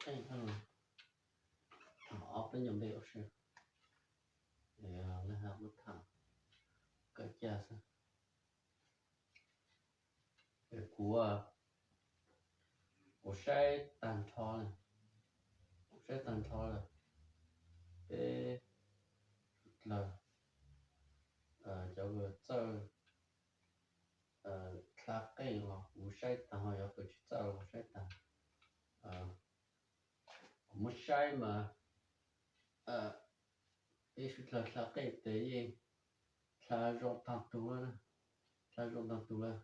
Qeej tham ob peb nyuag npe ua si, lawv hais muab tham kawm cag xwb. Kuv, kuv saib tag nrho lawm, kuv saib tag nrho lawm, peb dlawg cov uas txawj dlha qeej los kuv saib tag, ho yog kawg tsis txawj los kuv saib tag. Kuv muab saib mas peb sib dlawg dlha qeej tes yeej dlha zoo tag tug lawm, dlha zoo tag tug lawm.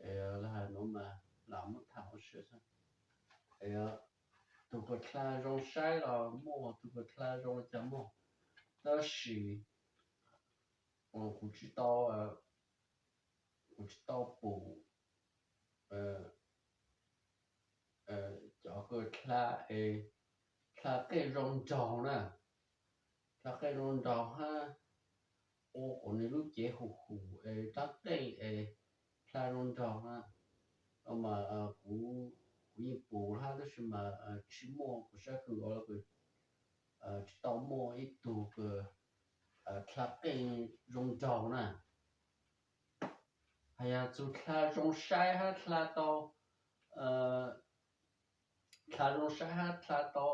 Lawv hais no mas lam muab tham ua si xwb. Tus kws dlha zoo saib los muaj, tus kws dlha zoo li cas muaj, tab sis kuv tsis tau, kuv tsis tau pum cov kws dlha, dlha qeej zoo nraug na, dlha qeej zoo nraug hab ua kom nws lub cev hum hum es rab qeej es dlha zoo nraug na. Mas kuv yeej pum hab tab sis mas tsis muaj, kuv saib kawg nkaus los tsis tau muaj ib tug kws dlha qeej zoo nraug na. Has yog txug dlha zoo saib hab dlha tau, dlha zoo saib hab dlha tau,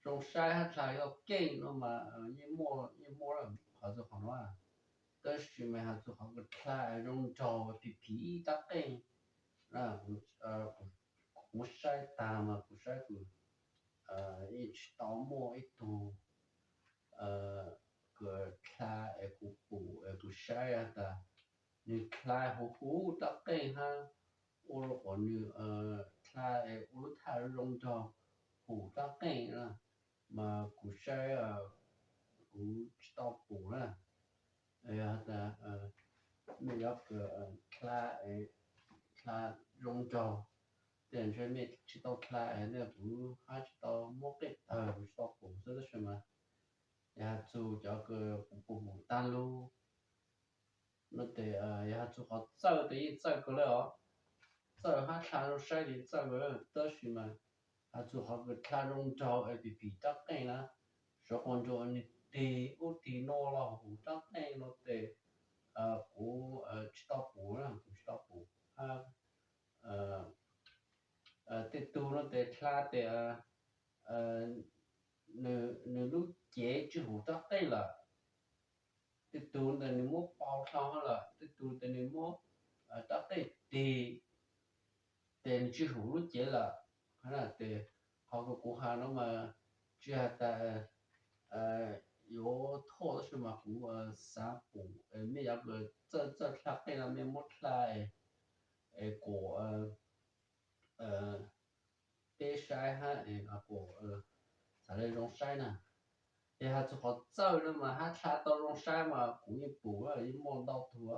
zoo saib hab dlha yog keej no mas yeej muaj, yeej muaj lawm qhov txug qhov no. Tab sis mas has txug qhov kws dlha zoo nraug phim phim rab qeej, kuv muab saib tag mas kuv saib kws yeej tsis tau muaj ib tug kws dlha es kuv pum es kuv saib has tas nws dlha huv huv rab qeej hab ua rua kom nws dlha es ua lub thaj zoo nraug hum rab qeej na. Mas kuv saib, kuv tsis tau pum na. Yog has tas mej yuav kws dlha, dlha zoo nraug, tej ntshe mej tsis tau dlha es kuv hab tsis tau muab qeej tawg, kuv tsis tau pum xwb tab sis mas yog has txug cov kws kuv pum pum tag lug no tes, yog has txug qhov txawj tes yeej txawj kawg le os. Txawj hab dlha zoo saib tes txawj kawg le, tab sis mas has txug qhov kws dlha zoo nraug es phim phim rab qeej na, sov quas nrug nwg tig ub tig no los huv rab qeej no tes kuv tsis tau pum na, kuv tsis tau pum hab. Tej tug no tes dlha tes nws lub cev tsi huv rab qeej lawm. Tej tug tes nws muab pau dlhau hab lawm, tej tug tes nws muab rab qeej tig tes nws tsi huv lub cev lawm. Tes qhov kws kuv has no mas tsi has tas yuav thuam tab sis mas kuv xav pum, mej yuav kws txawj txawj dlha qeej no mej muab dlha es kuas peb saib hab kuas xav le zoo saib na. Es has txug qhov txawj no mas hab dlha tau zoo saib mas kuv yeej pum, yeej muaj ntau tug,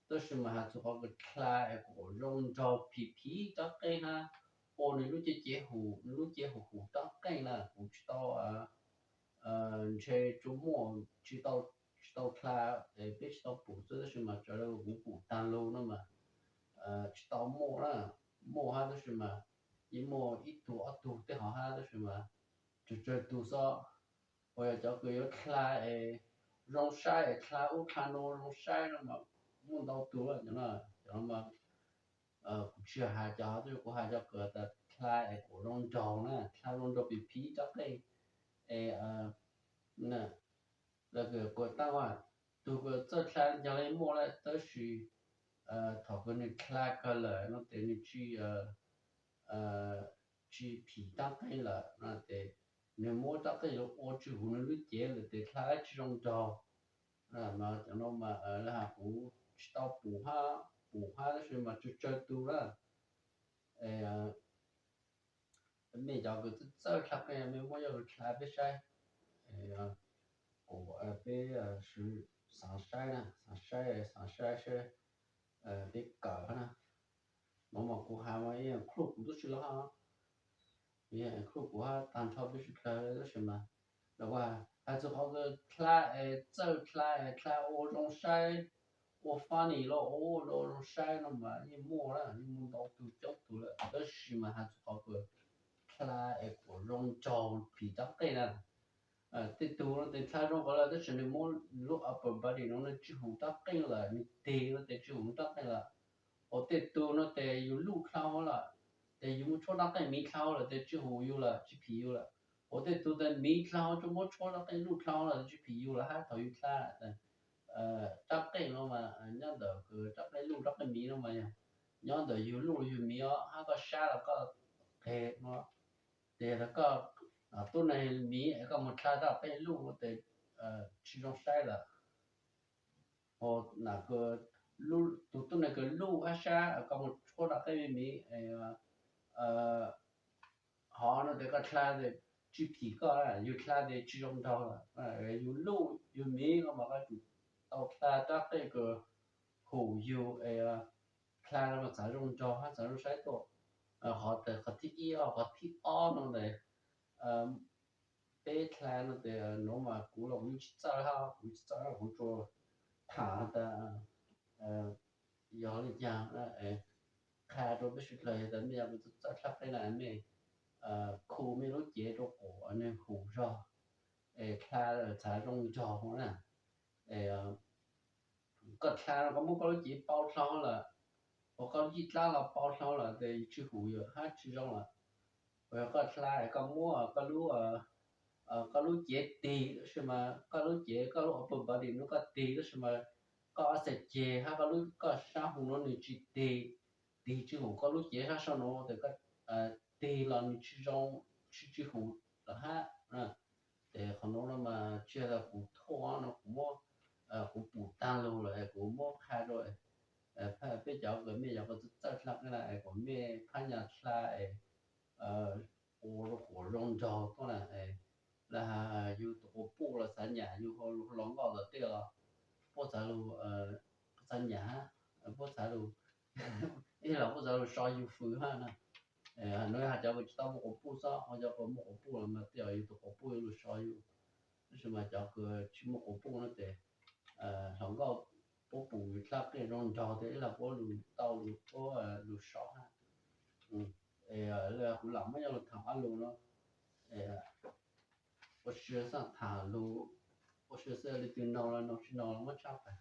tab sis mas has txug qhov kws dlha es kuas zoo nraug phim phim rab qeej hab ua nws lub cev cev hum, nws lub cev hum hum rab qeej na kuv tsis tau, ntshe tsuas muaj, tsis tau, tsis tau dlha es peb tsis tau pum xwb tab sis mas raws le kuv pum tag lug no mas tsis tau muaj na. Muaj hab tab sis mas yeej muaj ib tug ob tug tej hov hab tab sis mas tsawg tsawg tug xwb. Uas yog cov kws yuav dlha es zoo saib es dlha ub dlha no zoo saib no mas muaj ntau tug lawm cov no. Cov no mas kuv tsis has cov hov tab sis kuv has cov kws tas dlha es kuas zoo nraug na, dlha zoo nraug phim phim rab qeej es lawv kws kuas taab as, tug kws txawj dlha yog le muaj lawm tab sis thaum kws nwg dlha kawg lawm no tes nwg tsi, tsi phim rab qeej lawm no tes nwg muab rab qeej lug ua tsi huv nwg lub cev lawm tes dlha tsi zoo nraug. Mas cov no mas lawv has kuv tsis tau pum hab, pum hab tab sis mas tsawg tsawg tug lawm. Mej cov kws txawj txawj dlha qeej mej muab coj lug dlha peb saib, kuas peb xaav saib na, xaav saib, xaav saib seb peb kawm hab na. No mas kuv has mas yeej cluj kuv tub si lawm hab, yeej cluj kuv hab tag nrho peb sib dlawg tab sis mas lawv kuj has txug qhov kws dlha es txawj dlha es dlha ua zoo saib, ua funny los ua zoo saib no mas yeej muaj na, yeej muaj ntau tug coob tug lawm, tab sis mas hais txog qhov kws dlha es kuas zoo nraug phim rab qeej na, tej tug no tes dlha zoo nkaus lawm tab sis nws muab lub upper body no nws tsis hum rab qeej lawm, nws tig no tes tsis hum rab qeej lawm. Ua tej tug no tes yus luj dlha lawm, tes yus muab tshuab rab qeej miv dlha lawm tes tsis hum yus lawm, tsis phim yus lawm. Ua tej tug tes miv dlha tsuas muab tshuab rab qeej luj dlha lawm tes tsis phim yus lawm hab thaum yus dlha rab qeej no mas nyob ntawm kws rab qeej luj rab qeej miv no mas yog nyob ntawm yus luj yus miv os, hab koj sab los koj qeg no, tes yog koj tub neeg miv es koj mus dlha rab qeej luj tes tsis zoo saib lawm. Ua nam kws tug tub neeg kws luj hab sab koj mus tshuab rab qeej miv, hov no tes koj dlha tes tsis phim koj, yus dlha tes tsis zoo nraug lawm. Yus luj yus miv no mas koj tsum tau dlha rab qeej kws hum yus es dlha no mas txav zoo nraug hab txav zoo saib tuaj. Qhov tes qhov thib ib, qhov thib ob no tes peb dlha no tes nuav mas kuv los kuv yeej tsis txawj hab, kuv tsis txawj hab, kuv tsuas tham tas yog li cas qha rau peb sawv dlawg tas mej yog kws txawj dlha qeej na mej khu mej lub cev rau kom nws hum zog es dlha txav zoo nraug na. Es koj dlha no koj muab koj lub cev pau dlhau lawm, ua koj lub caj dlaab los pau dlhau lawm tes tsis hum yus hab tsis zoo lawm. Ua yog koj dlha es koj muab koj lub koj lub cev tig tab sis mas koj lub cev koj lub upper body no koj tig tab sis mas koj ob txhais ceg hab koj lub koj sab hauv no nws tsis tig, tig tsis hum koj lub cev sab saum no tes koj tig los nws tsis zoo, tsis tsis hum lawm hab. Ces qhov nuav no mas tsis yog kuv thuam no, kuv muab, kuv pum taag lug lawm es kuv muab qha rau peb cov kws mej cov kws txawj dlha qeej na es kom mej phab nyas dlha es ua rau kuas zoo nraug tuaj na. Lawv has yug tus quas puj los xav nyam yug hluas nkauj ntawd tej los puab xav lug, xav nyam hab puab xav lug, ib los puab xav lug so yug fws hab na. Nuav yog has cov kws tsis tau muaj quas puj xwb, ho cov kws muaj quas puj los mas tej zaum yug tus quas puj yuav lug so yug. Tab sis mas cov kws tsis muaj quas puj no ces hluas nkauj puab pum yug dlha qeej zoo nraug tes ib los puab lug tau lug puab lug so hab. Es kuv lam muab nyob lug thaam ob lug no, ua si xav thaam lug, ua si xav leej twg noog los noog, tsis noog los muab tshab tas.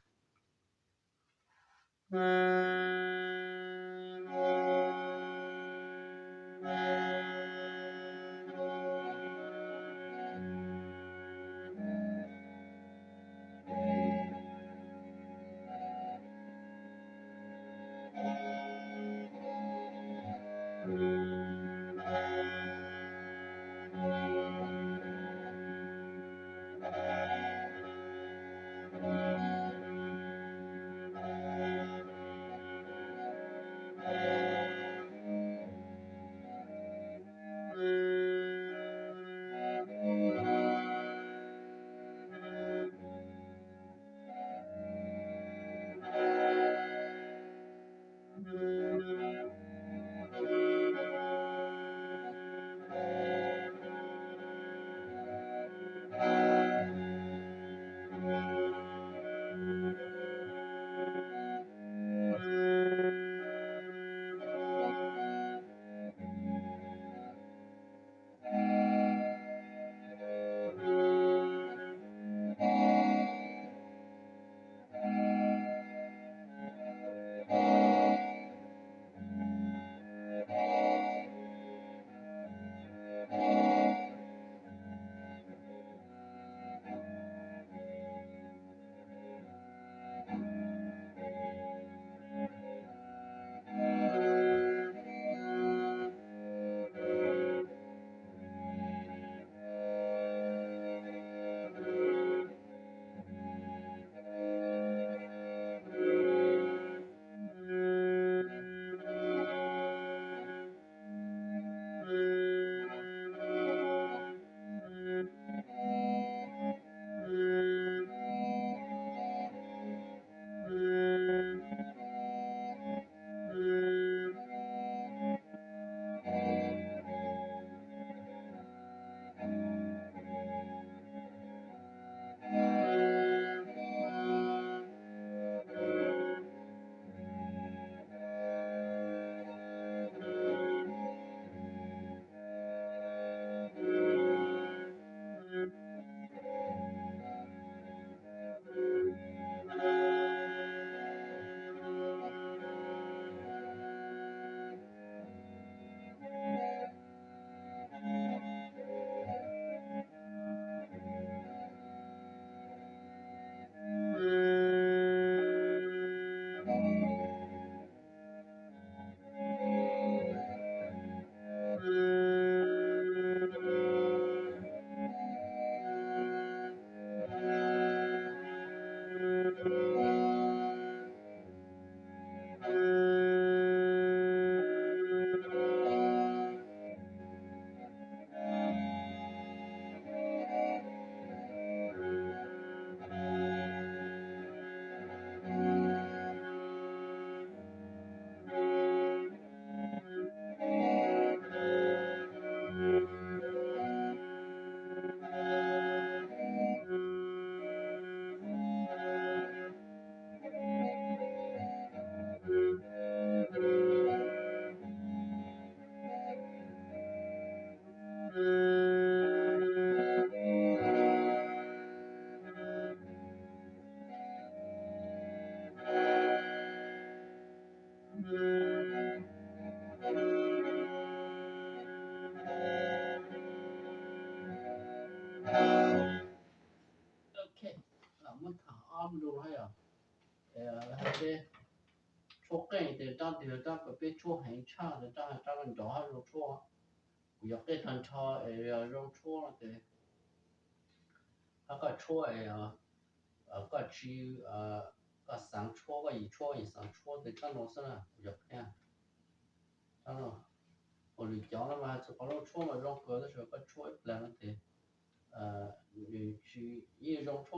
peb tshuab heev tshaj ntawd, rab, rab nrov hab zoo tshuab. Kuv yuav qhia tag nrho es zoo tshuab no ces hab koj tshuab es koj tsis, koj xaav tshuab, koj yim tshuab yim xaav tshuab ces rab no xwb na, kuv yuav qhia. Rab no, ua lwm cov no mas txhua qhov lub tshuab mas zoo kawg tab sis koj tshuab ib plag no ces nws tsis, yeej zoo tshuab